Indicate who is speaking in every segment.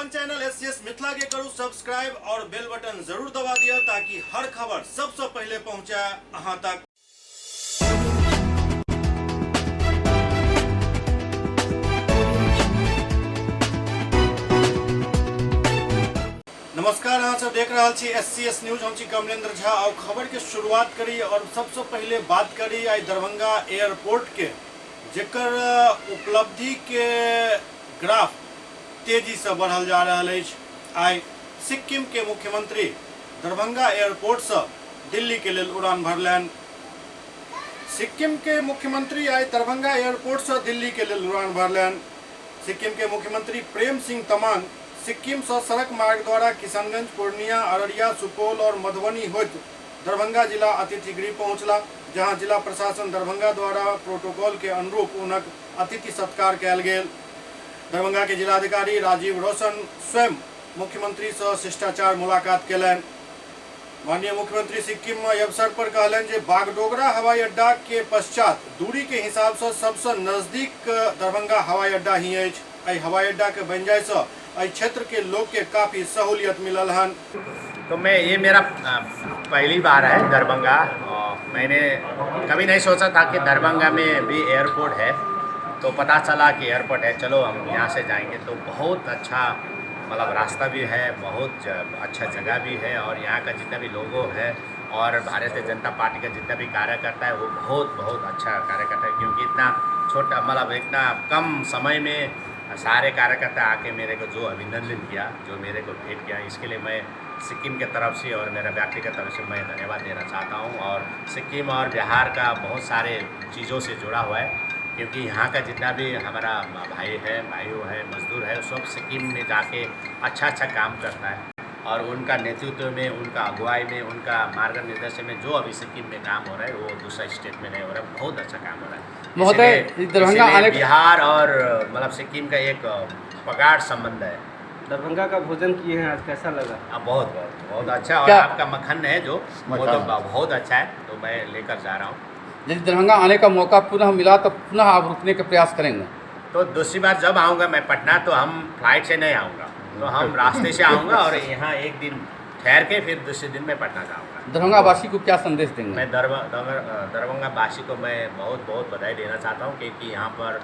Speaker 1: अपन channel SCS Mithila के करू सब्सक्राइब और बेल बटन जरूर दबा दिया ताकि हर खबर सबसे पहले पहुंचे अहां तक। नमस्कार, अहाँ सब देख रहा छी एससीएस न्यूज। हम छी कमलेंद्र झा और खबर के शुरुआत करी और सबसे पहले बात करी आई दरभंगा एयरपोर्ट के, जेकर उपलब्धि के ग्राफ तेजी से बढ़ल जा रहल अछि। आइ सिक्किम के मुख्यमंत्री दरभंगा एयरपोर्ट से दिल्ली के लेल उड़ान भरलनि। सिक्किम के मुख्यमंत्री आइ दरभंगा एयरपोर्ट से दिल्ली के लेल उड़ान भरलनि। सिक्किम के मुख्यमंत्री प्रेम सिंह तमांग सिक्किम से सड़क मार्ग द्वारा किशनगंज, पूर्णिया, अररिया, सुपौल और मधुबनी होइत दरभंगा जिला अतिथि गृह पहुंचला, जहां जिला प्रशासन दरभंगा द्वारा प्रोटोकॉल के अनुरूप हुनक अतिथि सत्कार कयल गेल। दरभंगा के जिलाधिकारी राजीव रोशन स्वयं मुख्यमंत्री से शिष्टाचार मुलाकात कयलनि। माननीय मुख्यमंत्री सिक्किम में अवसर पर कहलनि जे बागडोगरा हवाई अड्डा के पश्चात दूरी के हिसाब से सबसे नजदीक दरभंगा हवाई अड्डा ही अछि। एहि हवाई अड्डा के बनि जाय से एहि क्षेत्र के लोग के काफी सहूलियत मिलल हन।
Speaker 2: तो मैं ये मेरा पहली बार है दरभंगा। मैंने कभी नहीं सोचा था कि दरभंगा में भी एयरपोर्ट है, तो पता चला कि एयरपोर्ट है, चलो हम यहाँ से जाएंगे। तो बहुत अच्छा मतलब रास्ता भी है, बहुत अच्छा जगह भी है और यहाँ का जितना भी लोगों है और भारतीय जनता पार्टी का जितना भी कार्यकर्ता है वो बहुत बहुत अच्छा कार्यकर्ता है, क्योंकि इतना छोटा मतलब इतना कम समय में सारे कार्यकर्ता आके मेरे को जो अभिनंदन किया, जो मेरे को भेंट किया, इसके लिए मैं सिक्किम के तरफ से और मेरा व्यक्तिगत तरफ से मैं धन्यवाद देना चाहता हूँ। और सिक्किम और बिहार का बहुत सारे चीज़ों से जुड़ा हुआ है, क्योंकि यहाँ का जितना भी हमारा भाई है, भाइयों है, मजदूर है, सब सिक्किम में जाके अच्छा अच्छा काम करता है और उनका नेतृत्व में, उनका अगुवाई में, उनका मार्ग निर्देशन में जो अभी सिक्किम में काम हो रहा है वो दूसरा स्टेट में नहीं हो रहा है, बहुत अच्छा काम हो रहा है।
Speaker 3: महोदय, दरभंगा आने
Speaker 2: बिहार और मतलब सिक्किम का एक पगार संबंध है।
Speaker 4: दरभंगा का भोजन किए हैं आज, कैसा लगा?
Speaker 2: बहुत बहुत बहुत अच्छा। और आपका मक्खन है जो वो तो बहुत अच्छा है, तो मैं लेकर जा रहा हूँ।
Speaker 3: यदि दरभंगा आने का मौका पुनः मिला तो पुनः आप रुकने का प्रयास करेंगे?
Speaker 2: तो दूसरी बार जब आऊँगा मैं पटना तो हम फ्लाइट से नहीं आऊँगा, तो हम रास्ते से आऊँगा और यहाँ एक दिन ठहर के फिर दूसरे दिन मैं पटना जाऊँगा।
Speaker 3: दरभंगा वासी को क्या संदेश देंगे?
Speaker 2: मैं दरभंगा वासी को मैं बहुत बहुत बधाई देना चाहता हूँ, क्योंकि यहाँ पर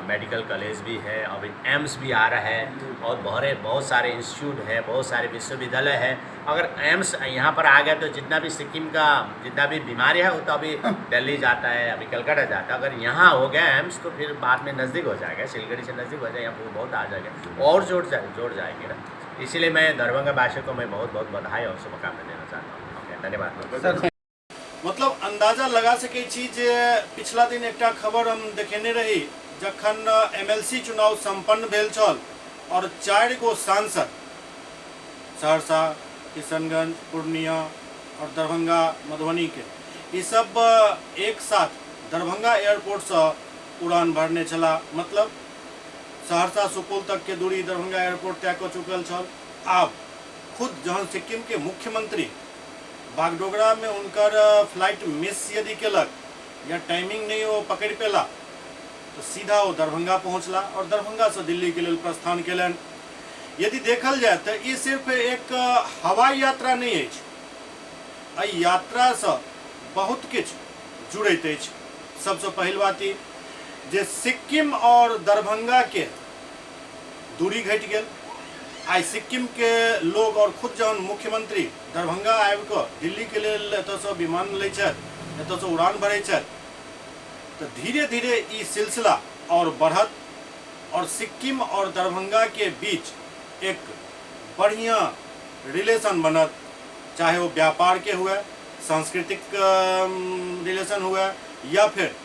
Speaker 2: मेडिकल कॉलेज भी है, अभी एम्स भी आ रहा है और बहुत सारे इंस्टीट्यूट है, बहुत सारे विश्वविद्यालय है। अगर एम्स यहाँ पर आ गया तो जितना भी सिक्किम का जितना भी बीमारी है वो तो अभी दिल्ली जाता है, अभी कलकत्ता जाता है। अगर यहाँ हो गया एम्स तो फिर बाद में नज़दीक हो जाएगा, सिलगढ़ी से नज़दीक हो जाएगा, यहाँ बहुत आ जाएगा और जोड़ जाएंगे ना। इसीलिए मैं दरभंगा वासियों को मैं बहुत बहुत बधाई और शुभकामनाएं देना चाहता हूँ। ओके, धन्यवाद
Speaker 4: सर।
Speaker 1: मतलब अंदाजा लगा सकै छी जे पिछला दिन एकटा खबर हम देखेने रही, जखन एमएलसी चुनाव संपन्न भेल छल और 4 गो सांसद सहरसा, किशनगंज, पूर्णिया और दरभंगा, मधुबनी के ई सब एक साथ दरभंगा एयरपोर्ट से उड़ान भरने छला। मतलब सहरसा सुपौल तक के दूरी दरभंगा एयरपोर्ट तय कऽ चुकल छल। आब खुद जहन सिक्किम के मुख्यमंत्री बागडोगरा में उनकर फ्लाइट मिस यदि केलक या टाइमिंग नहीं वो पकड़ पेला तो सीधा वो दरभंगा पहुँचला और दरभंगा से दिल्ली के लिए प्रस्थान केलनि। यदि देखल जाए तो ई सिर्फ एक हवाई यात्रा नहीं अछि, एहि यात्रा से बहुत किछु जुड़ैत अछि। सबसे पहिल बात ई जे सिक्किम और दरभंगा के दूरी घटि गेल। आइ सिक्किम के लोग और खुद जहन मुख्यमंत्री दरभंगा आबि कऽ दिल्ली के लेल एतऽसँ विमान लै छथि, एतऽसँ उड़ान भरै छथि, तऽ धीरे धीरे ई सिलसिला और बढ़त और सिक्किम और दरभंगा के बीच एक बढ़िया रिलेशन बनत, चाहे वो व्यापार के हुए, सांस्कृतिक रिलेशन हुए या फिर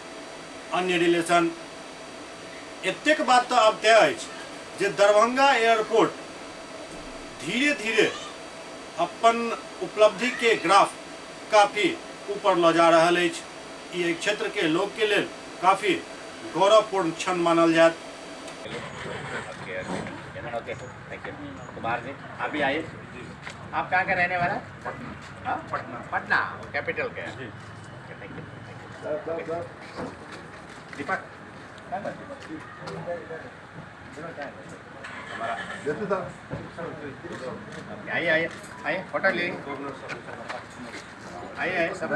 Speaker 1: अन्य रिलेशन। एतेक बात तऽ आब तय अछि जे दरभंगा एयरपोर्ट धीरे धीरे अपन उपलब्धि के ग्राफ काफ़ी ऊपर लऽ जा रहल अछि। ई एहि क्षेत्र के लोग के लेल काफ़ी गौरवपूर्ण क्षण मानल जायत।
Speaker 2: Okay, thank you. Kumar ji आप भी आइए। आप कहाँ के रहने वाला? हाँ, पटना। पटना कैपिटल के। जी, thank you. Deepak, हमारा। आइए आइए आइए, फोटो ले आइए आइए सब।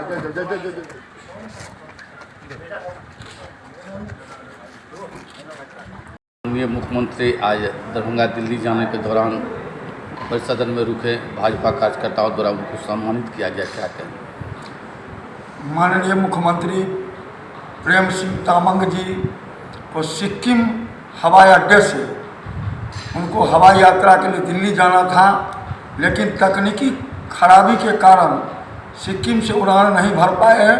Speaker 3: माननीय मुख्यमंत्री आज दरभंगा दिल्ली जाने के दौरान परिसदन में रुके, भाजपा कार्यकर्ताओं द्वारा उनको सम्मानित किया गया, क्या कहें?
Speaker 5: माननीय मुख्यमंत्री प्रेम सिंह तामंग जी को सिक्किम हवाई अड्डे से उनको हवाई यात्रा के लिए दिल्ली जाना था, लेकिन तकनीकी खराबी के कारण सिक्किम से उड़ान नहीं भर पाए हैं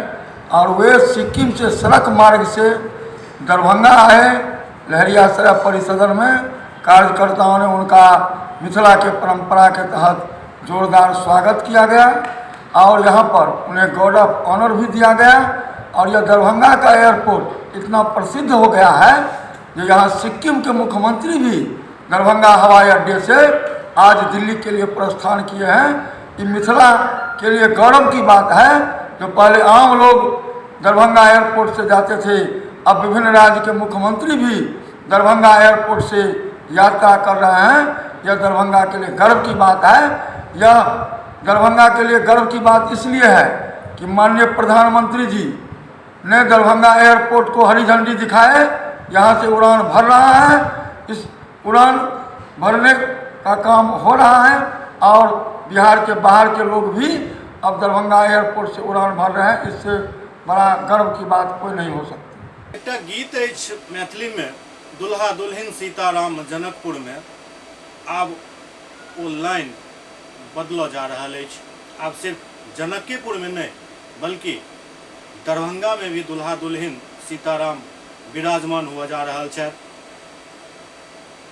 Speaker 5: और वे सिक्किम से सड़क मार्ग से दरभंगा आए। लहरियासराय परिसदन में कार्यकर्ताओं ने उनका मिथिला के परंपरा के तहत जोरदार स्वागत किया गया और यहाँ पर उन्हें गार्ड ऑफ ऑनर भी दिया गया। और यह दरभंगा का एयरपोर्ट इतना प्रसिद्ध हो गया है जो यहाँ सिक्किम के मुख्यमंत्री भी दरभंगा हवाई अड्डे से आज दिल्ली के लिए प्रस्थान किए हैं। ये मिथिला के लिए गौरव की बात है। जो पहले आम लोग दरभंगा एयरपोर्ट से जाते थे, अब विभिन्न राज्य के मुख्यमंत्री भी दरभंगा एयरपोर्ट से यात्रा कर रहे हैं। यह दरभंगा के लिए गर्व की बात है। यह दरभंगा के लिए गर्व की बात इसलिए है कि माननीय प्रधानमंत्री जी ने दरभंगा एयरपोर्ट को हरी झंडी दिखाए, यहाँ से उड़ान भर रहा है। इस उड़ान भरने का काम हो रहा है और बिहार के बाहर के लोग भी अब दरभंगा एयरपोर्ट से उड़ान भर रहे हैं। इससे बड़ा गर्व की बात कोई नहीं हो सकती।
Speaker 1: एकटा गीत अछि मैथिली में, दुल्हा दुल्हिन सीताराम जनकपुर में। आब ओ लाइन बदलो जा रहल अछि। आब सिर्फ जनकेपुर में नहीं बल्कि दरभंगा में भी दुल्हा दुल्हिन सीताराम विराजमान हुआ जा रहल छथि।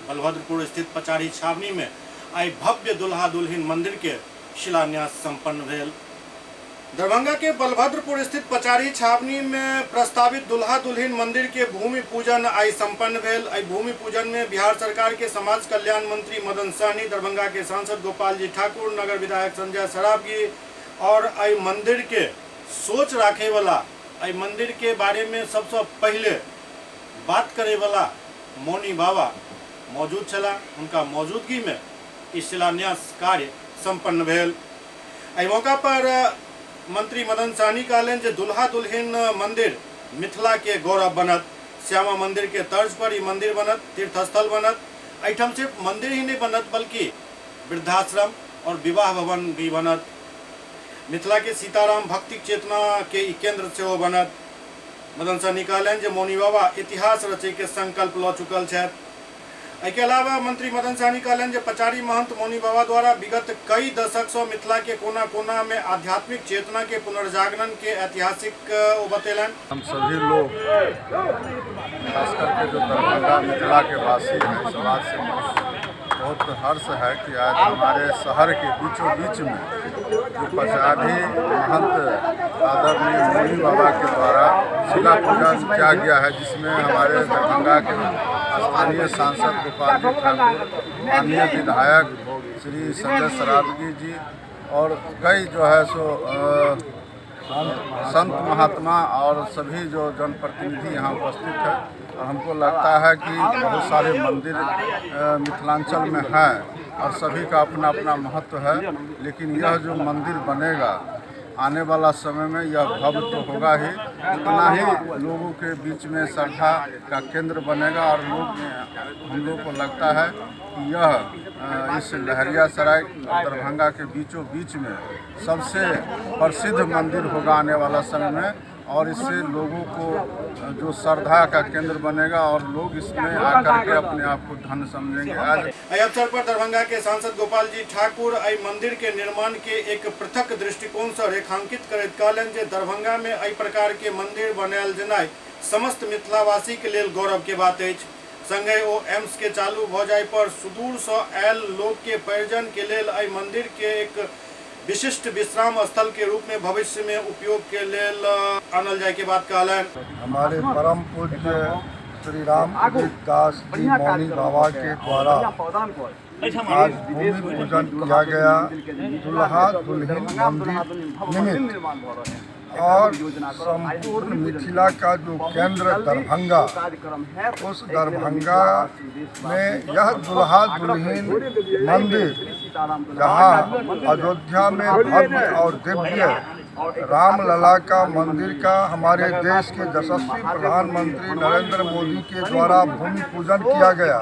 Speaker 1: बलभद्रपुर स्थित पचारी छावनी में आई भव्य दुल्हा दुल्हिन मंदिर के शिलान्यास संपन्न भेल। दरभंगा के बलभद्रपुर स्थित पचारी छावनी में प्रस्तावित दुल्हा दुल्हिन मंदिर के भूमि पूजन आई संपन्न भेल। आई भूमि पूजन में बिहार सरकार के समाज कल्याण मंत्री मदन सहनी, दरभंगा के सांसद गोपाल जी ठाकुर, नगर विधायक संजय सरावगी और आई मंदिर के सोच राखे वाला, आई मंदिर के बारे में सबसे पहले बात करे वाला मौनी बाबा मौजूद छला। उनका मौजूदगी में इस शिलान्यास कार्य संपन्न भेल। एहि मौका पर मंत्री मदन सहनी कहलनि जे दुल्हा दुल्हिन मंदिर मिथिला के गौरव बनत। श्यामा मंदिर के तर्ज पर ई मंदिर बनत, तीर्थस्थल बनत। एहिठाम सिर्फ मंदिर ही नहीं बनत बल्कि वृद्धाश्रम और विवाह भवन भी बनत। मिथिला के सीताराम भक्तिक चेतना के ई केंद्र सेहो बनत। मदन सहनी कहलनि जे मौनी बाबा इतिहास रचै के संकल्प लऽ चुकल छथि। एहिके अलावा मंत्री मदन सहनी कहलनि जे पचारी महंत मौनी बाबा द्वारा विगत कई दशक से मिथिला के कोना कोना में आध्यात्मिक चेतना के पुनर्जागरण के ऐतिहासिक वो बतेलनि।
Speaker 6: हम सभी लोग खास करके जो दरभंगा मिथिला के वासी हैं, इस बात से बहुत हर्ष है कि आज हमारे शहर के बीचों बीच में जो पचारी महंत आदरणीय मौनी बाबा के द्वारा शिला पूजन किया गया है, जिसमें हमारे दरभंगा के स्थानीय सांसद गोपाल जी ठाकुर, माननीय विधायक श्री संजय सरावगी जी और कई जो है सो संत महात्मा और सभी जो जनप्रतिनिधि यहाँ उपस्थित है। और हमको लगता है कि बहुत सारे मंदिर मिथिलांचल में हैं और सभी का अपना अपना महत्व है, लेकिन यह जो मंदिर बनेगा आने वाला समय में यह भव्य तो होगा ही, उतना ही लोगों के बीच में श्रद्धा का केंद्र बनेगा। और लोग हम लोग को लगता है कि यह इस लहरियासराय और दरभंगा के बीचों बीच में सबसे प्रसिद्ध मंदिर होगा आने वाला समय में, और इससे लोगों को जो श्रद्धा का केंद्र बनेगा और लोग इसमें आकर के अपने आप को धन्य समझेंगे। आज
Speaker 1: एहि अवसर पर दरभंगा के सांसद गोपाल जी ठाकुर एहि मंदिर के निर्माण के एक पृथक दृष्टिकोण से रेखांकित करैत कहलनि जे दरभंगा में एहि प्रकार के मंदिर बनायल जेनाइ समस्त मिथिलावासी के लेल गौरव के बात अछि। संगहि ओ एम्स के चालू भऽ जाय पर सुदूर से आयल लोक के परिजन के लेल एहि मंदिर के एक विशिष्ट विश्राम स्थल के रूप में भविष्य में उपयोग के लेल आनल जाय के बात कहलनि।
Speaker 5: हमारे परम पूज्य श्री राम दास जी मौनी बाबा के द्वारा आज भूमि पूजन किया गया दुल्हा दुल्हन मंदिर निमित्त। और संपूर्ण मिथिला का जो केंद्र दरभंगा, उस दरभंगा में यह दुल्हा दुल्हन मंदिर, जहां अयोध्या में भव्य और दिव्य रामलला का मंदिर का हमारे देश के यशस्वी प्रधानमंत्री नरेंद्र मोदी के द्वारा भूमि पूजन किया गया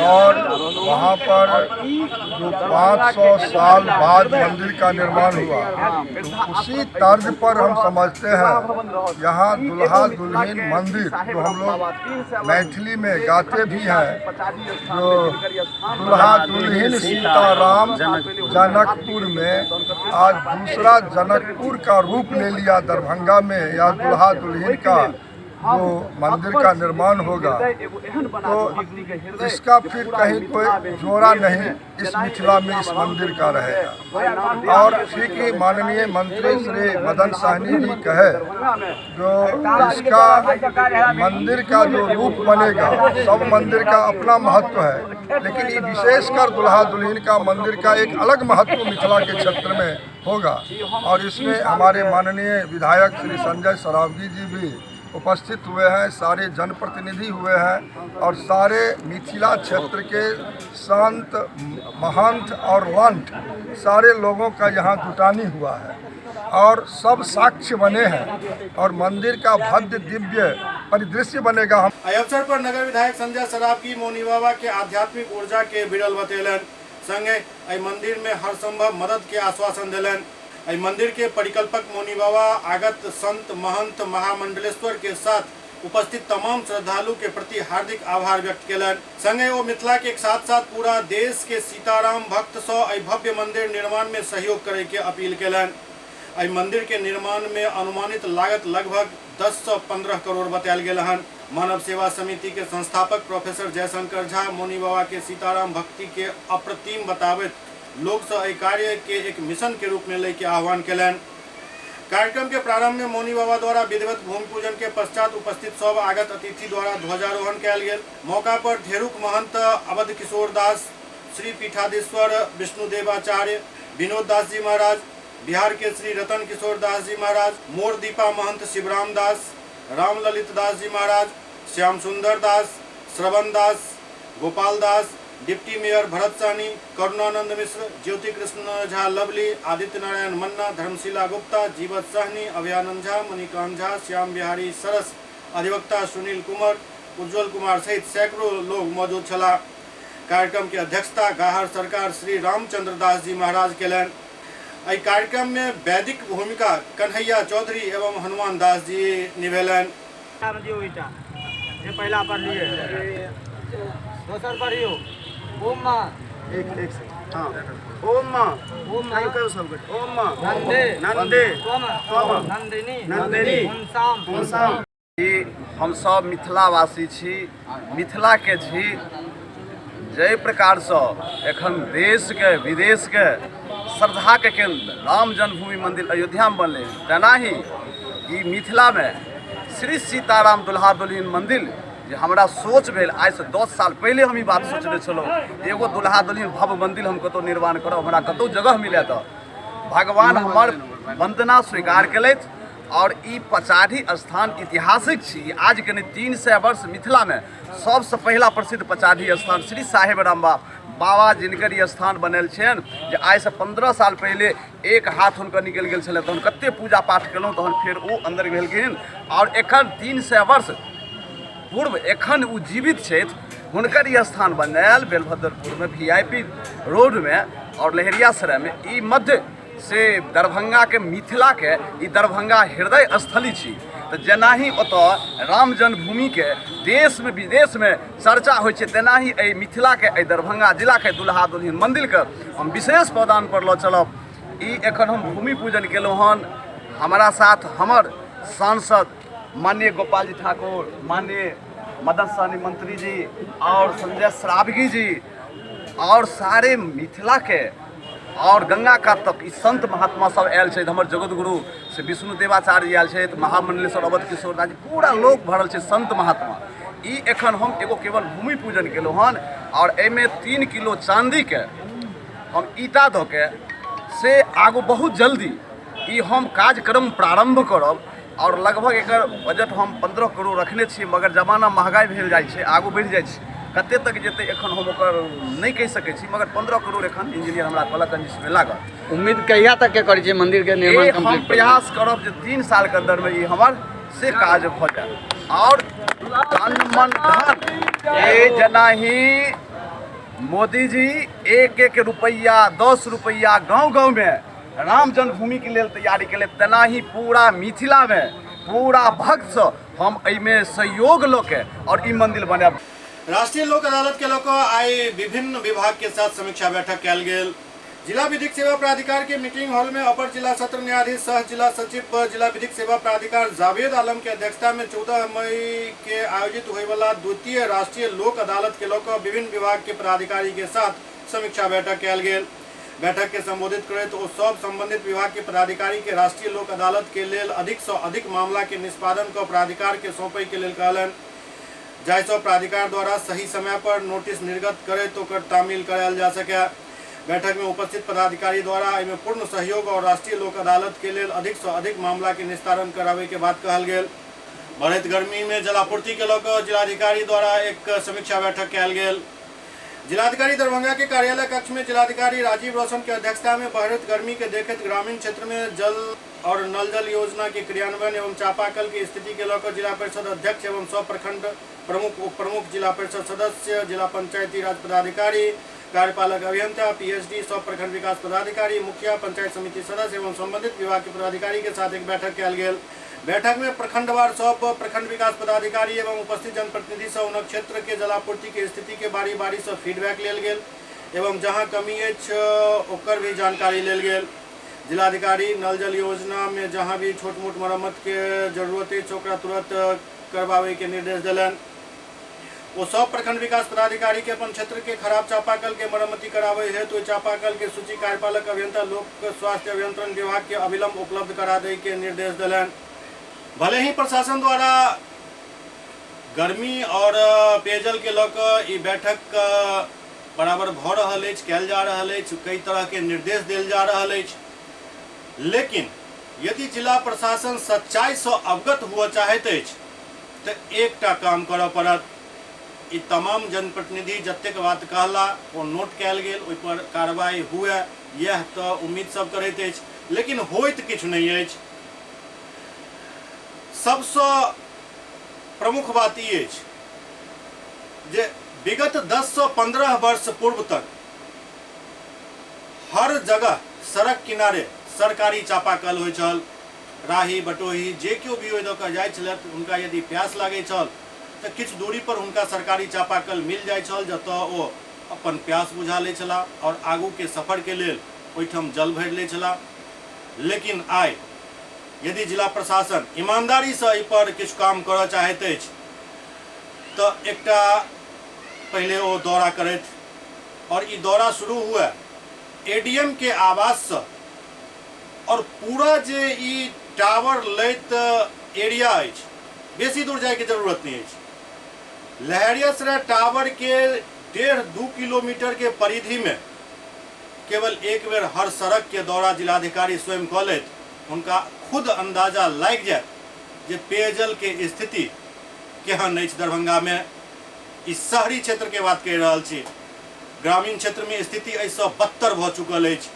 Speaker 5: और वहां पर जो 500 साल बाद मंदिर का निर्माण हुआ, तो उसी तर्ज पर हम समझते हैं यहाँ दुल्हा दुल्हन मंदिर, जो हम लोग मैथिली में गाते भी हैं, जो दुल्हा दुल्हन सीताराम जनकपुर में आज दूसरा जनकपुर का रूप ले लिया दरभंगा में। या दुल्हा दुल्हन का जो मंदिर का निर्माण होगा, तो इसका फिर कहीं कोई जोड़ा नहीं इस मिथिला में इस मंदिर का रहेगा। और ठीक ही माननीय मंत्री श्री मदन सहनी जी कहे, जो इसका मंदिर का जो रूप बनेगा, सब मंदिर का अपना महत्व है, लेकिन ये विशेषकर दुल्हा दुल्हन का मंदिर का एक अलग महत्व मिथिला के क्षेत्र में होगा। और इसमें हमारे माननीय विधायक श्री संजय सरावगी जी भी उपस्थित हुए हैं, सारे जनप्रतिनिधि हुए हैं और सारे मिथिला क्षेत्र के संत, महंत और लंठ सारे लोगों का यहाँ जुटानी हुआ है और सब साक्ष्य बने हैं और मंदिर का भव्य दिव्य परिदृश्य बनेगा। हम
Speaker 1: अवसर पर नगर विधायक संजय सरावगी मौनी बाबा के आध्यात्मिक ऊर्जा के विरल बतेलन, संगे एहि मंदिर में हर संभव मदद के आश्वासन दिलन। एहि मंदिर के परिकल्पक मौनी बाबा आगत संत महंत महामंडलेश्वर के साथ उपस्थित तमाम श्रद्धालु के प्रति हार्दिक आभार व्यक्त केलन। संगे वो मिथिला के साथ साथ पूरा देश के सीताराम भक्त सँ एहि भव्य मंदिर निर्माण में सहयोग करे के अपील केलन। एहि मंदिर के निर्माण में अनुमानित लागत लगभग 10 से 15 करोड़ बतायल गेल हन। मानव सेवा समिति के संस्थापक प्रोफेसर जयशंकर झा मौनी बाबा के सीताराम भक्ति के अप्रतिम बताबैत लोग से एहि कार्य के एक मिशन के रूप में लेके आह्वान केलन। कार्यक्रम के प्रारंभ में मौनी बाबा द्वारा विधिवत भूमि पूजन के पश्चात उपस्थित सब आगत अतिथि द्वारा ध्वजारोहण कयल गेल। मौका पर ढेरुक महंत अवध किशोर दास, श्री पीठाधीश्वर विष्णुदेवाचार्य विनोद दास जी महाराज, बिहार के श्री रतन किशोर दास जी महाराज, मोर दीपा महंत शिवराम दास, रामललित दास जी महाराज, श्याम सुंदर दास, श्रवण दास, गोपाल दास, डिप्टी मेयर भरत सहनी, करुणानंद मिश्र, ज्योति कृष्ण झा लवली, आदित्य नारायण मन्ना, धर्मशिला गुप्ता, जीवत सहनी, अभयानंद झा, मणिकांत झा, श्याम बिहारी सरस, अधिवक्ता सुनील कुमार, उज्जवल कुमार सहित सैकड़ों लोग मौजूद छला। कार्यक्रम के अध्यक्षता गाहर सरकार श्री रामचंद्र दास जी महाराज केलन। एहि कार्यक्रम में वैदिक भूमिका कन्हैया चौधरी एवं हनुमान दास जी निभेलन।
Speaker 4: पहला पढ़लिए, दोसर पढ़ियो, ओम माँ
Speaker 7: एक एक से, हाँ, ओम माँ,
Speaker 4: ओम माँ
Speaker 7: ओम माँ
Speaker 4: नंदे
Speaker 7: नंदे
Speaker 4: त्वम नंदिनी
Speaker 7: नंदिनी
Speaker 4: पुंसाम
Speaker 7: पुंसाम।
Speaker 8: हम सब मिथिलावासी छी, मिथिला के छी। जाहि प्रकारसँ एखन देशके विदेशके श्रद्धाके केंद्र राम जन्मभूमि मंदिर अयोध्यामे बनलै, तेनाही ई मिथिलामे श्री सीताराम दुल्हा दुल्हन मंदिर जे हमरा सोच भेल आइसँ 10 साल पहिले हम ई बात सोचने छलहुँ, एगो दुल्हा दुल्हन भव्य मंदिर हम कतहु निर्माण करब, हमरा कतहु जगह मिले तऽ भगवान हमर वंदना स्वीकार केलथि। और ई पचाढ़ी स्थान ऐतिहासिक छी, आज के नहीं 300 वर्ष मिथिलामे सबसँ पहिला प्रसिद्ध पचाढ़ी स्थान श्री साहेब राम बाबा जिनकर ई स्थान बनल छनि, जे आइसँ 15 साल पहिले एक हाथ हुनकर निकलि गेल छलै, तहन कते पूजा पाठ केलहुँ तहन फेर ओ अन्दर भेलखिन। और एखन 300 वर्ष पूर्व एखन ओ जीवित छथि, हुनकर ई स्थान बनायल बेलभद्रपुरमे VIP रोडमे और लहेरियासरायमे। ई मध्य से दरभंगा के मिथिला के ई दरभंगा हृदय स्थली छी। तऽ जेनाही ओतऽ राम जन्मभूमिके देशमे विदेशमे चर्चा होइ छै, तेनाही एहि मिथिलाके एहि दरभंगा जिलाके दुल्हा दुल्हन मन्दिरके हम विशेष पौदान पर लऽ चलब। ई एखन हम भूमि पूजन केलहुँ हन। हमारा साथ हमर सांसद माननीय गोपाल जी ठाकुर, माननीय मदन सहनी मंत्री जी और संजय सरावगी जी और सारे मिथिला के और गंगा कात तक ई संत महात्मा सब आयल छथि। हमर जगतगुरु श्री विष्णु देवाचार्य आयल छथि, महामंडलेश्वर अवध किशोर दास जी, पूरा लोक भरल छै संत महात्मा। ई एखन हम एगो केवल भूमि पूजन केलहुँ हन और एहिमे 3 किलो चांदीके हम ईटा दऽ के से आगू बहुत जल्दी ई हम कार्यक्रम प्रारम्भ करब और लगभग एकर बजट हम 15 करोड़ रखने छी, मगर जमाना महगाई भेल जाइ छै, आगू बढ़ि जाइ छै, कते तक जेतै एखन हम ओकर नहि कहि सकै छी, मगर 15 करोड़ एखन इंजीनियर हमरा कहलक हन जे लागत।
Speaker 9: उम्मीद कहिया तक के करै छियै मंदिर के निर्माण
Speaker 8: हम
Speaker 9: कम्प्लीट?
Speaker 8: प्रयास करब जे 3 साल के अंदर में ई हमर से काज भऽ जाय। और तन मन धन ये जेनाही मोदी जी 1-1 रुपैआ 10 रुपैआ गाँव गाँव में राम जन्मभूमि के लेल तैयारी के तेनाही पूरा मिथिला में पूरा भक्त हम एहिमे सहयोग लऽ के और ई मंदिर बनायब।
Speaker 1: राष्ट्रीय लोक अदालत के लऽ कऽ आइ विभिन्न विभाग के साथ समीक्षा बैठक कयल गेल। जिला विधिक सेवा प्राधिकार के मीटिंग हॉल में अपर जिला सत्र न्यायाधीश सह जिला सचिव जिला विधिक सेवा प्राधिकार जावेद आलम के अध्यक्षता में 14 मई के आयोजित होए वाला द्वितीय राष्ट्रीय लोक अदालत के लऽ कऽ विभिन्न विभाग के पदाधिकारी के साथ समीक्षा बैठक कयल गेल। बैठक के संबोधित करैत ओ सब संबंधित विभाग के पदाधिकारी के राष्ट्रीय लोक अदालत के लेल अधिक से अधिक मामला के निष्पादन कऽ प्राधिकार के सौंपय के लेल कहलनि, जाहिसँ प्राधिकार द्वारा सही समय पर नोटिस निर्गत करैत ओकर तामील करायल जा सके। बैठक में उपस्थित पदाधिकारी द्वारा एहिमे पूर्ण सहयोग और राष्ट्रीय लोक अदालत के लेल अधिक से अधिक मामला के निस्तारण कराबे के बात कहल गेल। बढ़ैत गर्मी में जलापूर्ति के लऽ कऽ जिलाधिकारी द्वारा एक समीक्षा बैठक कयल गेल। जिलाधिकारी दरभंगा के कार्यालय कक्ष में जिलाधिकारी राजीव रोशन के अध्यक्षता में बढ़ैत गर्मी के देखैत ग्रामीण क्षेत्र में जल और नल जल योजना के क्रियान्वयन एवं चापाकल के स्थिति के लऽ कऽ जिला परिषद अध्यक्ष एवं सब प्रखंड प्रमुख, उप प्रमुख, जिला परिषद सदस्य, जिला पंचायती राज पदाधिकारी, कार्यपालक अभियंता, पीएचडी, सब प्रखंड विकास पदाधिकारी, मुखिया, पंचायत समिति सदस्य एवं संबंधित विभाग के पदाधिकारी के साथ एक बैठक कयल गेल। बैठक में प्रखंडवार सब प्रखंड विकास पदाधिकारी एवं उपस्थित जनप्रतिनिधि से हुनक क्षेत्र के जलापूर्ति के स्थिति के बारी बारी से फीडबैक लेल गेल एवं जहां कमी अछि ओकर भी जानकारी लेल गेल। जिलाधिकारी नल जल योजना में जहां भी छोट मोट मरम्मत के जरूरत अछि ओकरा तुरंत करवावे के निर्देश देलनि। ओ सब प्रखंड विकास पदाधिकारी के अपन क्षेत्र के खराब चापाकल के मरम्मति करावे हेतु ओहि चापाकल के सूची कार्यपालक अभियंता लोक स्वास्थ्य अभियंत्रण विभाग के अविलंब उपलब्ध करा दै के निर्देश देलनि। भले ही प्रशासन द्वारा गर्मी और पेयजल के लऽ कऽ ई बैठक बराबर भऽ रहल अछि, कयल जा रहल अछि, कई तरह के निर्देश देल जा रहल अछि, लेकिन यदि जिला प्रशासन सच्चाई से अवगत हुअ चाहैत अछि तऽ एकटा काम करऽ पड़त। ई तमाम जनप्रतिनिधि जतेक बात कहला ओ नोट कयल गेल, ओहि पर कार्रवाई हुए यह तऽ उम्मीद सब करैत अछि, लेकिन होइत किछु नहि अछि। सबसँ प्रमुख बात ई अछि जे विगत 10 से 15 वर्ष पूर्व तक हर जगह सड़क किनारे सरकारी चापाकल होइ छल। राही बटोही जे केओ भी ओहि दऽ कऽ जाइ छलथि, हुनका यदि प्यास लागै छल तऽ किछु दूरी पर हुनका सरकारी चापाकल मिल जाइ छल, जतऽ ओ अपन प्यास बुझा लै छलाह और आगू के सफर के लेल ओहिठाम जल भरि लै छलाह। लेकिन आइ यदि जिला प्रशासन ईमानदारी से एहि पर किछु काम करऽ चाहैत अछि तऽ एकटा पहिले ओ दौरा करथि और ई दौरा शुरू हुए एडीएम के आवास से और पूरा जे ई टावर लैत एरिया अछि, बेसी दूर जाइके जरूरत नहीं अछि। लहेरियासराय टावर के 1.5-2 किलोमीटर के परिधि में केवल एक बेर हर सड़क के दौरा जिलाधिकारी स्वयं कऽ लेत, हुनका खुद अंदाजा लागि जायत जे पेयजल के स्थिति केहन अछि दरभंगा में। ई शहरी क्षेत्र के बात कहि रहल छी, ग्रामीण क्षेत्र में स्थिति एहिसँ बदतर भऽ चुकल अछि।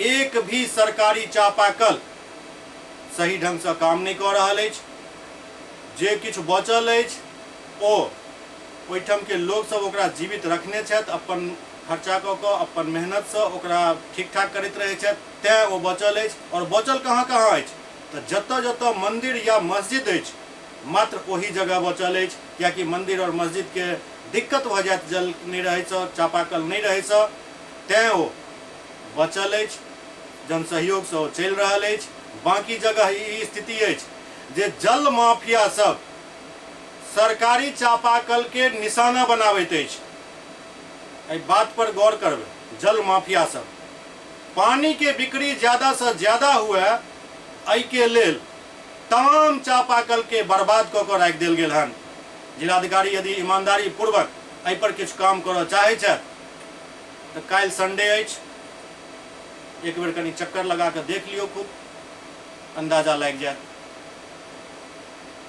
Speaker 1: एक भी सरकारी चापाकल सही ढंग से काम नहीं कऽ रहल अछि। जे किछु बचल अछि ओ ओहिठाम के लोक सब ओकरा जीवित रखने छथि, अपन खर्चा कऽ कऽ अपन मेहनत से ओकरा ठीक ठाक करैत रहै छथि, तैं ओ बचल अछि। और बचल कहाँ कहाँ अछि तऽ जतऽ जतऽ मंदिर या मस्जिद अछि मात्र ओही जगह बचल अछि, कियाकि मंदिर और मस्जिद के दिक्कत भऽ जायत जल नहि रहैसँ, चापाकल नहि रहैसँ, तैं ओ बचल अछि, जन सहयोगसँ ओ चलि रहल अछि। बाँकी जगह ई स्थिति अछि जे जल माफिया सब सरकारी चापाकल के निशाना बनाबैत अछि। एहि बात पर गौर करबै, जल माफिया सब पानी के बिक्री ज्यादा से ज्यादा हुए एहि के लेल तमाम चापाकल के बर्बाद कऽ कऽ राखि देल गेल हन। जिलाधिकारी यदि ईमानदारी पूर्वक एहि पर किछु काम करऽ चाहै छथि तऽ काल्हि संडे अछि, एक बेर कनि चक्कर लगा कऽ देख लियौ खुद। अंदाजा लागि जायत।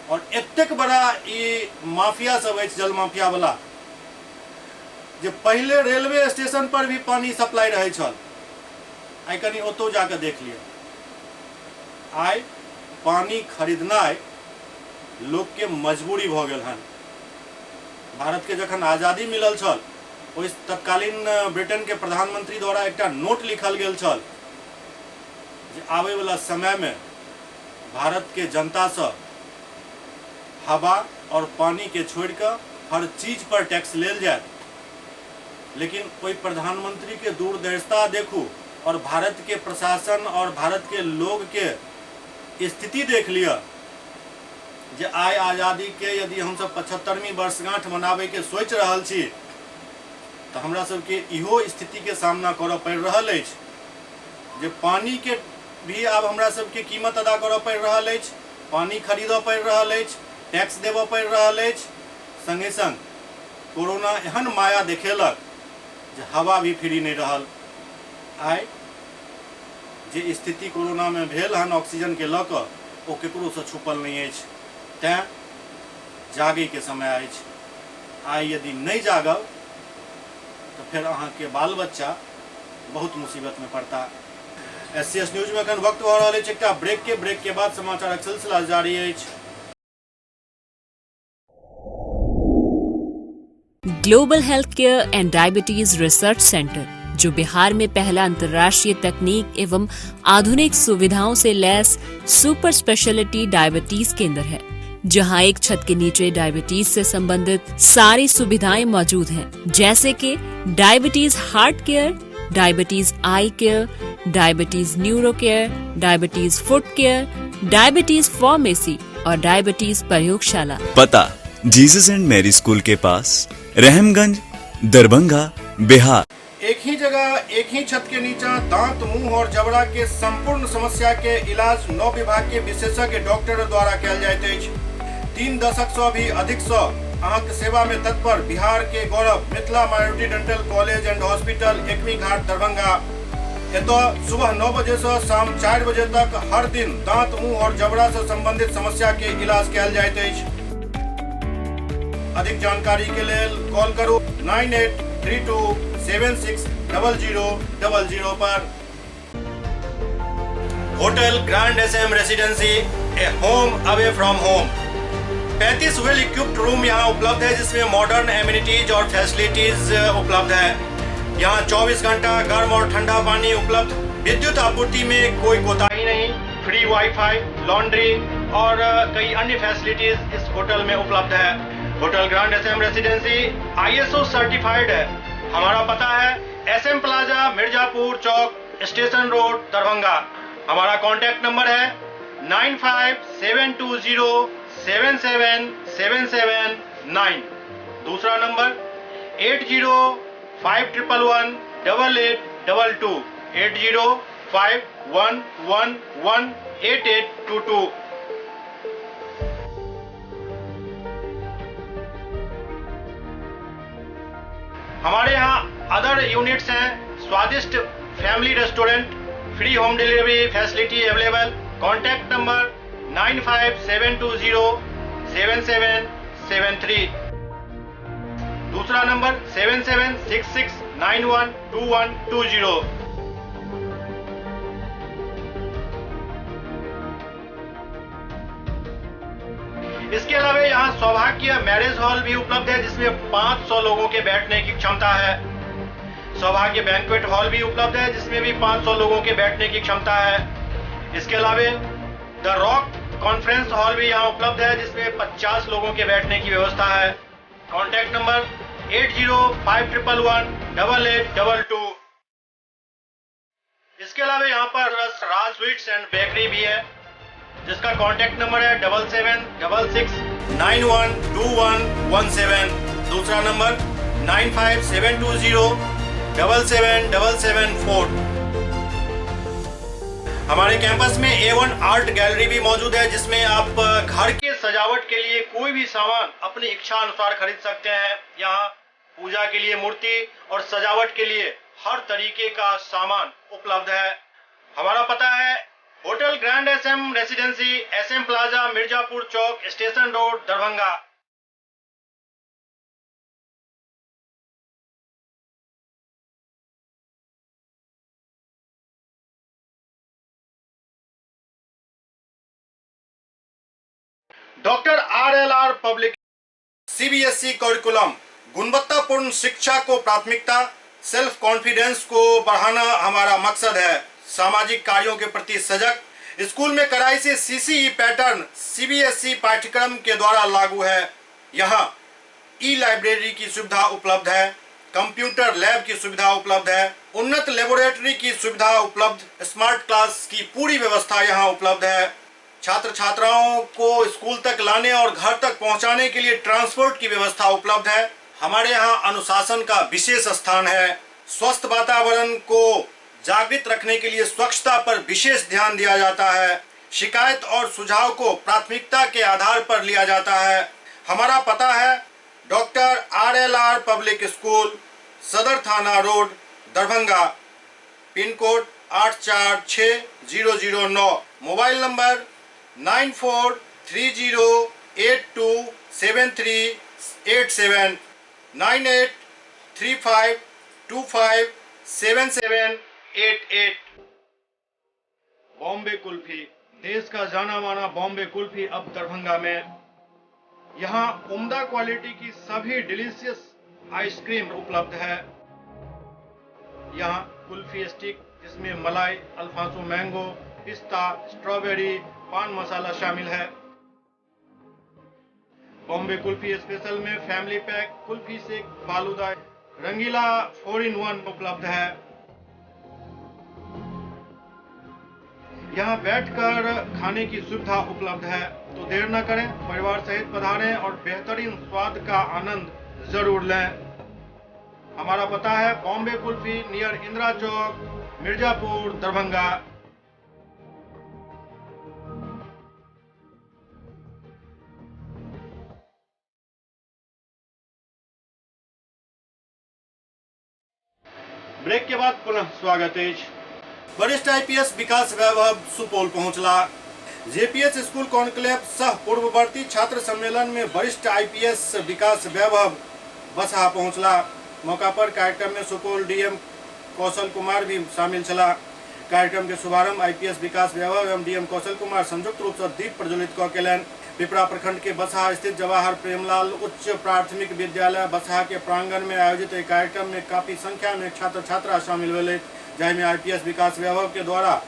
Speaker 1: और एतेक बड़ा ई माफिया सब अछि जल माफिया वाला जे पहिले रेलवे स्टेशन पर भी पानी सप्लाई रहै छल, आइ कनि ओतौ जाके देख लिअ। आइ पानी खरीदनाइ लोक के मजबूरी भऽ गेल हन। भारत के जखन आज़ादी मिलल छल ओहि तत्कालीन ब्रिटेन के प्रधानमंत्री द्वारा एकटा नोट लिखल गेल छल जे आबै वाला समय में भारत के जनता से हवा और पानी के छोड़ के हर चीज पर टैक्स लेल जाए। लेकिन ओहि प्रधानमंत्री के दूरदर्शिता देखू और भारत के प्रशासन और भारत के लोग के स्थिति देख लिअ जे आइ आज़ादी के यदि हम सब 75वीं वर्षगांठ मनाबे के सोच रहल छी तो हमरा सबके इहो स्थिति के सामना करऽ पड़ि रहल अछि जे पानी के भी आब हमरा सबके कीमत अदा करऽ पड़ि रहल अछि, पानी खरीदऽ पड़ि रहल अछि, टैक्स देबऽ पड़ि रहल अछि। संगे संग कोरोना एहन माया देखेलक जे हवा भी फ्री नहीं रहल। आइ जे स्थिति कोरोना में भेल हन ऑक्सीजन के लऽ कऽ ओ केकरोसँ छुपल नहीं अछि। तैं जागै के समय अछि। आइ यदि नहीं जागब तो फिर अहाँके बाल बच्चा बहुत मुसीबत में पड़ता। SCS news में एखन वक्त भऽ रहल अछि एकटा ब्रेक के। ब्रेक के बाद समाचारक सिलसिला जारी अछि।
Speaker 10: Global health care and diabetes research centre, जो बिहार में पहला अंतर्राष्ट्रीय तकनीक एवं आधुनिक सुविधाओं से लैस सुपर स्पेशलिटी डायबिटीज केंद्र है, जहां एक छत के नीचे डायबिटीज से संबंधित सारी सुविधाएं मौजूद हैं, जैसे कि diabetes heart care, diabetes eye care, diabetes neuro care, diabetes foot care, diabetes pharmacy और डायबिटीज प्रयोगशाला।
Speaker 11: पता जीसस एंड मैरी स्कूल के पास, रहमगंज, दरभंगा, बिहार।
Speaker 1: एक ही जगह एक ही छत के नीचा दांत, मुंह और जबड़ा के संपूर्ण समस्या के इलाज 9 विभाग के विशेषज्ञ डॉक्टर द्वारा कयल जाइत अछि। 3 दशक से भी अधिक से अहाँके सेवा में तत्पर बिहार के गौरव Mithila minority dental college and hospital, Ekmi Ghat, Darbhanga. एतऽ सुबह 9 बजे से शाम 4 बजे तक हर दिन दांत, मुंह और जबड़ा से संबंधित समस्या के इलाज कयल जाइत अछि। अधिक जानकारी के लेल कॉल करू 9832 760000 पर। Hotel grand SM residency, a home away from home. 35 well equipped room यहाँ उपलब्ध है, जिसमें मॉडर्न एमिनिटीज और फैसिलिटीज उपलब्ध है। यहाँ 24 घंटा गर्म और ठंडा पानी उपलब्ध, विद्युत आपूर्ति में कोई कोताही नहीं, फ्री वाईफाई, लॉन्ड्री और कई अन्य फैसिलिटीज इस होटल में उपलब्ध है। Hotel grand SM residency ISO certified है। हमारा पता है SM plaza, Mirzapur Chowk, station road, Darbhanga. हमारा कॉन्टैक्ट नंबर है 957207 77779। दूसरा नंबर 805111 8822, 805111 8822। हमारे यहाँ अदर यूनिट्स हैं, स्वादिष्ट family restaurant, free home delivery facility available. Contact number 95720 7773। दूसरा नंबर 7766 912120। इसके अलावा यहाँ सौभाग्य मैरिज हॉल भी उपलब्ध है, जिसमें 500 लोगों के बैठने की क्षमता है। सौभाग्य बैंक्वेट हॉल भी उपलब्ध है, जिसमें भी 500 लोगों के बैठने की क्षमता है। इसके अलावा the rock conference hall भी यहाँ उपलब्ध है, जिसमें 50 लोगों के बैठने की व्यवस्था है। Contact number 805111 8822। इसके अलावा यहाँ पर राज स्वीट्स एंड बेकरी भी है, जिसका कॉन्टैक्ट नंबर है 7766 912117। दूसरा नंबर 95720 77774। हमारे कैंपस में A1 art gallery भी मौजूद है, जिसमें आप घर के सजावट के लिए कोई भी सामान अपनी इच्छा अनुसार खरीद सकते हैं। यहाँ पूजा के लिए मूर्ति और सजावट के लिए हर तरीके का सामान उपलब्ध है। हमारा पता है Hotel grand S M residency, S M plaza, Mirzapur Chowk, station road, Darbhanga. Doctor R L R public CBSE curriculum, गुणवत्तापूर्ण शिक्षा को प्राथमिकता, सेल्फ कॉन्फिडेंस को बढ़ाना हमारा मकसद है। सामाजिक कार्यों के प्रति सजग, स्कूल में कड़ाई से सीसीई पैटर्न सीबीएसई पाठ्यक्रम के द्वारा लागू है। यहाँ ई लाइब्रेरी की सुविधा उपलब्ध है, कंप्यूटर लैब की सुविधा उपलब्ध है, उन्नत लेबोरेटरी की सुविधा उपलब्ध, स्मार्ट क्लास की पूरी व्यवस्था यहाँ उपलब्ध है। छात्र छात्राओं को स्कूल तक लाने और घर तक पहुंचाने के लिए ट्रांसपोर्ट की व्यवस्था उपलब्ध है। हमारे यहाँ अनुशासन का विशेष स्थान है। स्वस्थ वातावरण को जागृत रखने के लिए स्वच्छता पर विशेष ध्यान दिया जाता है। शिकायत और सुझाव को प्राथमिकता के आधार पर लिया जाता है। हमारा पता है doctor R L R public school, Sadar थाना road, Darbhanga, pin code 846009, mobile number 9430827387, 9835257788। Bombay kulfi, देश का जाना माना बॉम्बे कुल्फी अब दरभंगा में। यहाँ उम्दा क्वालिटी की सभी डिलीशियस आइसक्रीम उपलब्ध है। यहाँ कुल्फी स्टिक जिसमें मलाई, अल्फांसो मैंगो, पिस्ता, स्ट्रॉबेरी, पान मसाला शामिल है। बॉम्बे कुल्फी स्पेशल में family pack, kulfi shake, falooda, Rangeela 4 in 1 उपलब्ध है। यहाँ बैठकर खाने की सुविधा उपलब्ध है, तो देर न करें, परिवार सहित पधारें और बेहतरीन स्वाद का आनंद जरूर लें। हमारा पता है बॉम्बे कुल्फी, नियर इंदिरा चौक, मिर्जापुर, दरभंगा। ब्रेक के बाद पुनः स्वागत है। वरिष्ठ आईपीएस विकास वैभव सुपौल पहुंचला। जेपीएस स्कूल कॉन्क्लेव सह पूर्ववर्ती छात्र सम्मेलन में वरिष्ठ आईपीएस विकास वैभव बसहा पहुंचला। मौका पर कार्यक्रम में सुपौल डीएम कौशल कुमार भी शामिल छला। कार्यक्रम के शुभारंभ आईपीएस विकास वैभव एवं डीएम कौशल कुमार संयुक्त रूप से दीप प्रज्वलित क केलनि। पिपरा प्रखंड के बसहा स्थित जवाहर प्रेमलाल उच्च प्राथमिक विद्यालय बसहा के प्रांगण में आयोजित एक कार्यक्रम में काफी संख्या में छात्र छात्रा शामिल भेलै, जाहिमे आईपीएस विकास वैभव के द्वारा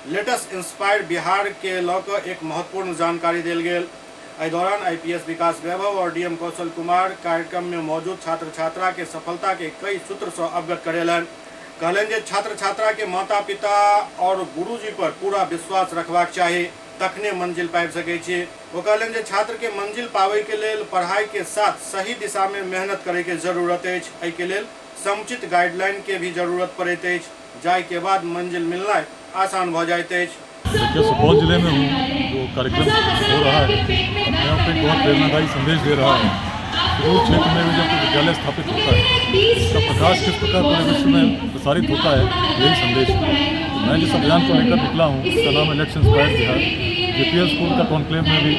Speaker 1: लेटेस्ट इंस्पायर्ड बिहार के लऽ कऽ एक महत्वपूर्ण जानकारी देल गेल। एहि दौरान आईपीएस विकास वैभव और डीएम कौशल कुमार कार्यक्रम में मौजूद छात्र छात्रा के सफलता के कई सूत्र से अवगत करेलनि। कहलनि जे छात्र छात्रा के माता पिता और गुरुजी पर पूरा विश्वास रखबाक चाही, तखने मंजिल पाबि सकै छी। ओ कहलनि जे छात्र के मंजिल पाबै के लेल पढ़ाई के साथ सही दिशा में मेहनत करे के जरूरत अछि। एहि के लेल समुचित गाइडलाइन के भी जरूरत पड़ैत अछि, जाहि के बाद मंजिल मिलनाइ आसान भऽ जाइत अछि।
Speaker 12: देखिए, सुपौल जिले में हूँ, जो कार्यक्रम हो रहा है अपने आप में बहुत प्रेरणादायी संदेश दे रहा है। सुदूर क्षेत्र में भी जब कोई विद्यालय स्थापित होता है, उसका प्रकाश किस प्रकार पूरे विश्व में प्रसारित होता है, यही संदेश है। तो मैं जिस अभियान को लेकर निकला हूँ उसका नाम है let's inspire Bihar. JPL school का कॉन्क्लेव में भी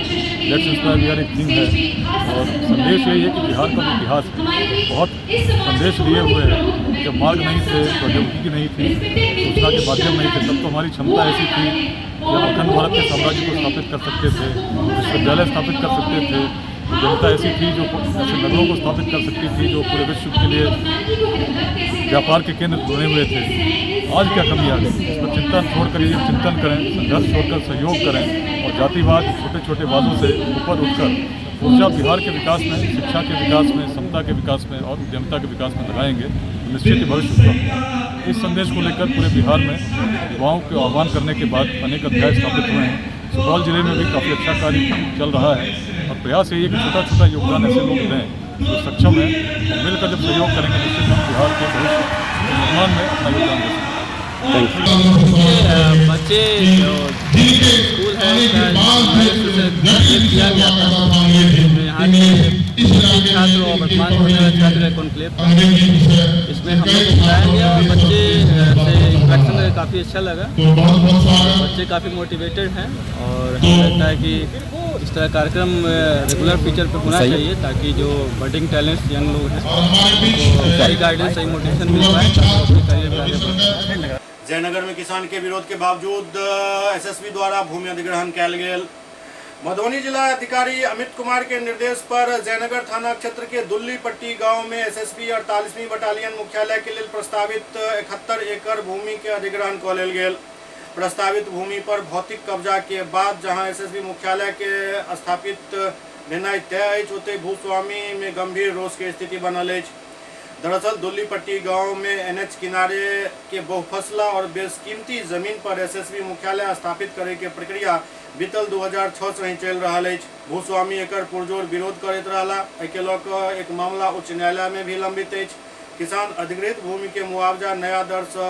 Speaker 12: let's inspire Bihar एक थीम है और संदेश यही है कि बिहार का जो इतिहास है बहुत संदेश लिए हुए है। जब मार्ग नहीं थे, प्रौद्योगिकी नहीं थी, सूचना के माध्यम नहीं थे, तब तो हमारी क्षमता ऐसी थी कि हम अखंड भारत के साम्राज्य को स्थापित कर सकते थे, विश्वविद्यालय स्थापित कर सकते थे। जनता ऐसी थी जो ऐसे नगरों को स्थापित कर सकती थी जो पूरे विश्व के लिए व्यापार के केंद्र बने हुए थे। आज क्या कमी आ गई? इस पर चिंतन छोड़कर ये चिंतन करें, संघर्ष छोड़कर सहयोग करें और जातिवाद छोटे छोटे वादों से ऊपर उठकर ऊर्जा बिहार के विकास में, शिक्षा के विकास में, क्षमता के विकास में और उद्यमिता के विकास में लगाएंगे तो निश्चित ही भविष्य उज्जवल। इस संदेश को लेकर पूरे बिहार में युवाओं को आह्वान करने के बाद अनेक अध्याय स्थापित हुए हैं। सुपौल जिले में भी काफ़ी अच्छा कार्य चल रहा है और प्रयास यही है कि छोटा छोटा योगदान ऐसे लोग दें जो सक्षम हैं और मिलकर जब सहयोग करेंगे निश्चित हम बिहार के भविष्य निर्माण में अपना योगदान दे सकते हैं।
Speaker 13: बच्चे जो स्कूल है किया गया था, यहाँ के छात्र और वर्तमान होने वाले छात्र कॉन्क्लेव, इसमें हम लोग बुलाया गया और बच्चे से इंटरेक्शन काफ़ी काफ़ी अच्छा लगा।
Speaker 14: तो बहुत बहुत स्वागत।
Speaker 13: बच्चे काफ़ी मोटिवेटेड हैं और हमें लगता है कि इस तरह कार्यक्रम रेगुलर फीचर पे होना चाहिए ताकि जो बडिंग टैलेंट्स यंग लोग हैं उनको सही गाइडेंस, सही मोटिवेशन मिल पाए ताकि वो अपने करियर में आगे बढ़ सकें।
Speaker 1: जयनगर में किसान के विरोध के बावजूद एसएसबी द्वारा भूमि अधिग्रहण कयल गेल। मधुबनी जिला अधिकारी अमित कुमार के निर्देश पर जयनगर थाना क्षेत्र के दुल्लीपट्टी गांव में एसएसबी 48वीं बटालियन मुख्यालय के लिए प्रस्तावित 71 एकड़ भूमि के अधिग्रहण कऽ लेल गेल। प्रस्तावित भूमि पर भौतिक कब्जा के बाद जहां एसएसबी मुख्यालय के स्थापित भेनाइ तय अछि, ओतहि भूस्वामी में गंभीर रोष के स्थिति बनल अछि। दरअसल दुल्लीपट्टी गांव में एनएच किनारे के बहुफसला और बेशकीमती जमीन पर एसएसबी मुख्यालय स्थापित करे के प्रक्रिया बीतल 2006 से ही चलि रहल अछि। भूस्वामी एकर पुरजोर विरोध करैत रहला। एहिके लऽ कऽ एक मामला उच्च न्यायालय में भी लंबित अछि। किसान अधिग्रहित भूमि के मुआवजा नया दर से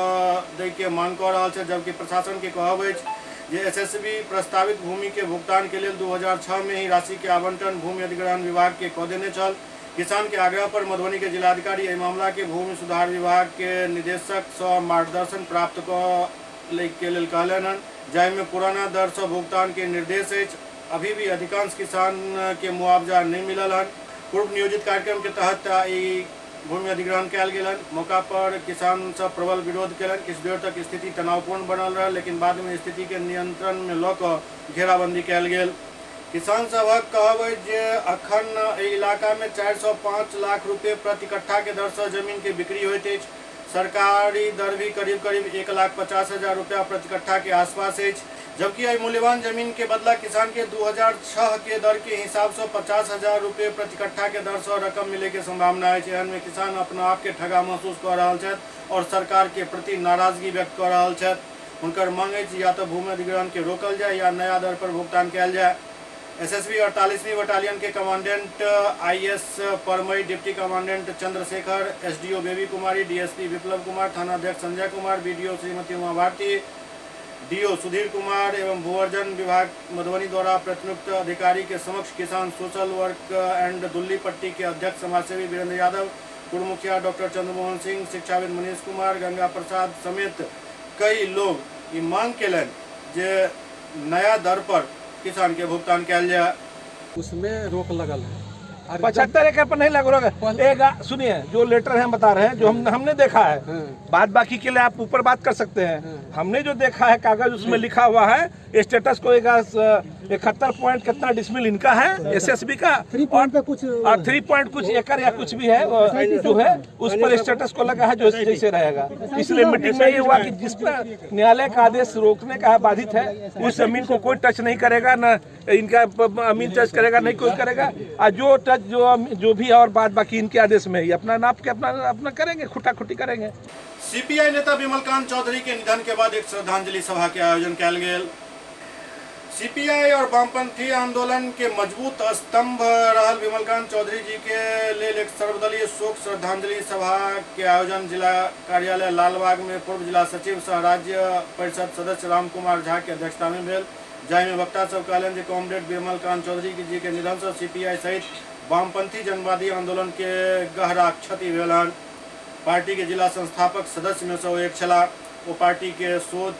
Speaker 1: दै के मांग कऽ रहल छै, जबकि प्रशासन के कहब अछि जे एसएसबी प्रस्तावित भूमि के भुगतान के लेल 2006 में ही राशि के आवंटन भूमि अधिग्रहण विभाग के कऽ देने छल। किसान के आग्रह पर मधुबनी के जिलाधिकारी एहि मामला के भूमि सुधार विभाग के निदेशक सँ मार्गदर्शन प्राप्त कऽ लै के लेल कहलनि हन, जाहिमे पुराना दर सँ भुगतान के निर्देश अछि। अभी भी अधिकांश किसान के मुआवजा नहि मिलल हन। पूर्व नियोजित कार्यक्रम के तहत ई भूमि अधिग्रहण कयल गेल हन। मौका पर किसान सब प्रबल विरोध कयलनि। किछु देर तक स्थिति तनावपूर्ण बनल रहल, लेकिन बाद में स्थिति के नियंत्रण में लऽ कऽ घेराबंदी कयल गेल। किसान सभक कहब अछि जे अखन एहि इलाका में 405 लाख रुपए प्रति कट्ठा के दर से जमीन के बिक्री होइत अछि। सरकारी दर भी करीब करीब 1,50,000 रुपया प्रति कट्ठा के आसपास अछि, जबकि एहि मूल्यवान जमीन के बदला किसान के 2006 के दर के हिसाब से 50,000 रुपये प्रति कट्ठा के दर से रकम मिले के संभावना अछि। एहन में किसान अपना आप के ठगा महसूस कऽ रहल छथि और सरकार के प्रति नाराजगी व्यक्त कऽ रहल छथि। हुनकर मांग अछि या तऽ भूमि अधिग्रहण के रोकल जाय या नया दर पर भुगतान कयल जाय। एसएसबी 48वीं बटालियन के commandant IS Parmai, deputy commandant Chandrashekhar, SDO Baby Kumari, DSP Viplav Kumar, थानाध्यक्ष Sanjay Kumar, BDO Shrimati Uma Bharati, do Sudhir Kumar एवं भूअर्जन विभाग मधुबनी द्वारा प्रतिनियुक्त अधिकारी के समक्ष किसान सोशल वर्क एंड दुल्लीपट्टी के अध्यक्ष समाजसेवी वीरेंद्र यादव, पूर्व मुखिया डॉक्टर चंद्रमोहन सिंह, शिक्षाविद मनीष कुमार, गंगा प्रसाद समेत कई लोग ई मांग केलनि जे नया दर पर किसान के भुगतान कयल जाय।
Speaker 15: उसमें रोक लगल है।
Speaker 16: 75 एकड़ पर नहीं लग रहा। सुनिए, जो लेटर है हम बता रहे हैं, जो हमने देखा है, बात बाकी के लिए आप ऊपर बात कर सकते हैं। हमने जो देखा है कागज, उसमें लिखा हुआ है स्टेटस को 71 पॉइंट कितना डिसमिल इनका है एसएसबी का, और 3 पॉइंट कुछ एकड़ या कुछ भी है जो है उस पर स्टेटस को लगा है जो जैसे रहेगा। इसलिए मीटिंग में ये हुआ कि जिस पर न्यायालय का आदेश रोकने का बाधित है उस जमीन को कोई टच नहीं करेगा, न इनका अमीन टच करेगा, नहीं कोई करेगा। और जो टच जो भी है और बात बाकी इनके आदेश में ही अपना नाप के अपना अपना करेंगे, खुटा खुटी करेंगे।
Speaker 1: सीपीआई नेता विमलकांत चौधरी के निधन के बाद एक श्रद्धांजलि सभा के आयोजन कयल गेल। सीपीआई और वामपंथी आंदोलन के मजबूत स्तंभ रहल विमलकांत चौधरी जी के लेल एक सर्वदलीय शोक श्रद्धांजलि सभा के आयोजन जिला कार्यालय लालबाग में पूर्व जिला सचिव सह राज्य परिषद सदस्य राम कुमार झा के अध्यक्षता में भेल, जाहिमे वक्ता सब कहलनि जे कॉमरेड विमलकांत चौधरी जी के निधन से सीपीआई सहित वामपंथी जनवादी आंदोलन के गहरा क्षति भेल हन। पार्टी के जिला संस्थापक सदस्य में से एक छलाह। वो पार्टी के सोच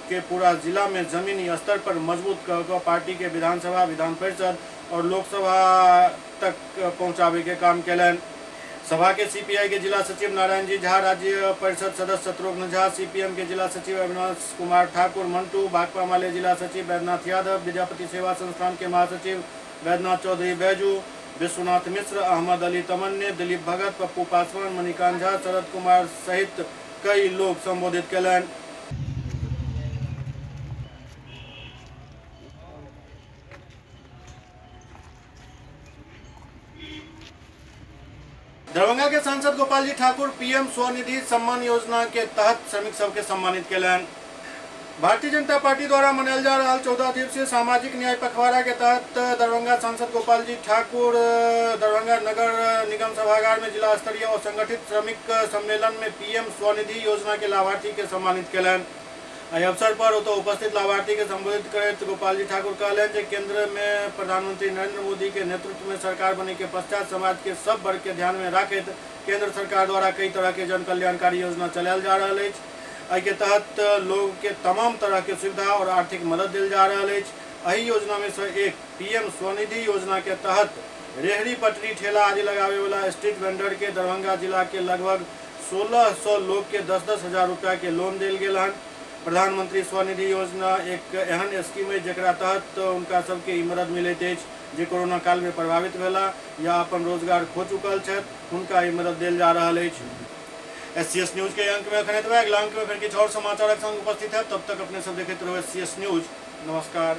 Speaker 1: के पूरा जिला में जमीनी स्तर पर मजबूत कर के पार्टी के विधानसभा, विधान परिषद और लोकसभा तक पहुंचावे के काम कयलनि। सभा के सीपीआई के जिला सचिव नारायण जी झा, राज्य परिषद सदस्य शत्रुघ्न झा, सीपीएम के जिला सचिव अविनाश कुमार ठाकुर मंटू, भाकपा माले जिला सचिव बैद्यनाथ यादव, विद्यापति सेवा संस्थान के महासचिव बैद्यनाथ चौधरी बैजू, विश्वनाथ मिश्र, अहमद अली तमन्ने, दिलीप भगत, पप्पू पासवान, मणिकांत झा, शरद कुमार सहित कई लोग संबोधित कयलनि। दरभंगा के सांसद गोपाल जी ठाकुर पीएम स्वनिधि सम्मान योजना के तहत श्रमिक सबके सम्मानित कयलनि। भारतीय जनता पार्टी द्वारा मनायल जा रहा 14 दिवसीय सामाजिक न्याय पखवाड़ा के तहत दरभंगा सांसद गोपाल जी ठाकुर दरभंगा नगर निगम सभागार में जिला स्तरीय और संगठित श्रमिक सम्मेलन में पीएम स्वनिधि योजना के लाभार्थी के सम्मानित कयलनि। एहि अवसर पर ओतऽ उपस्थित लाभार्थी के संबोधित करैत गोपाल जी ठाकुर कहलनि जे केंद्र में प्रधानमंत्री नरेंद्र मोदी के नेतृत्व में सरकार बने के पश्चात समाज के सब वर्ग के ध्यान में राखैत केंद्र सरकार द्वारा कई तरह के जन कल्याणकारी योजना चलायल जा रहल अछि। एहिके तहत लोग के तमाम तरह के सुविधा और आर्थिक मदद देल जा रहल अछि। एहि योजना में से एक पीएम स्वनिधि योजना के तहत रेहड़ी पटरी ठेला आदि लगावे वाला स्ट्रीट वेंडर के दरभंगा जिला के लगभग 1600 लोग के 10-10 हजार रुपया के लोन देल गेल हन। प्रधानमंत्री स्वनिधि योजना एक एहन स्कीम है जकरा तहत उनका सबके ई मदद मिलैत अछि जे कोरोना काल में प्रभावित भेला या अपन रोजगार खो चुकल छथि, हुनका ई मदद देल जा रहल अछि। एससीएस न्यूज के अंक में एखन एतबे। अगिला अंक में फिर किछु और समाचारक संग उपस्थित है, तब तक अपने सब देखैत रहू एससीएस न्यूज। नमस्कार।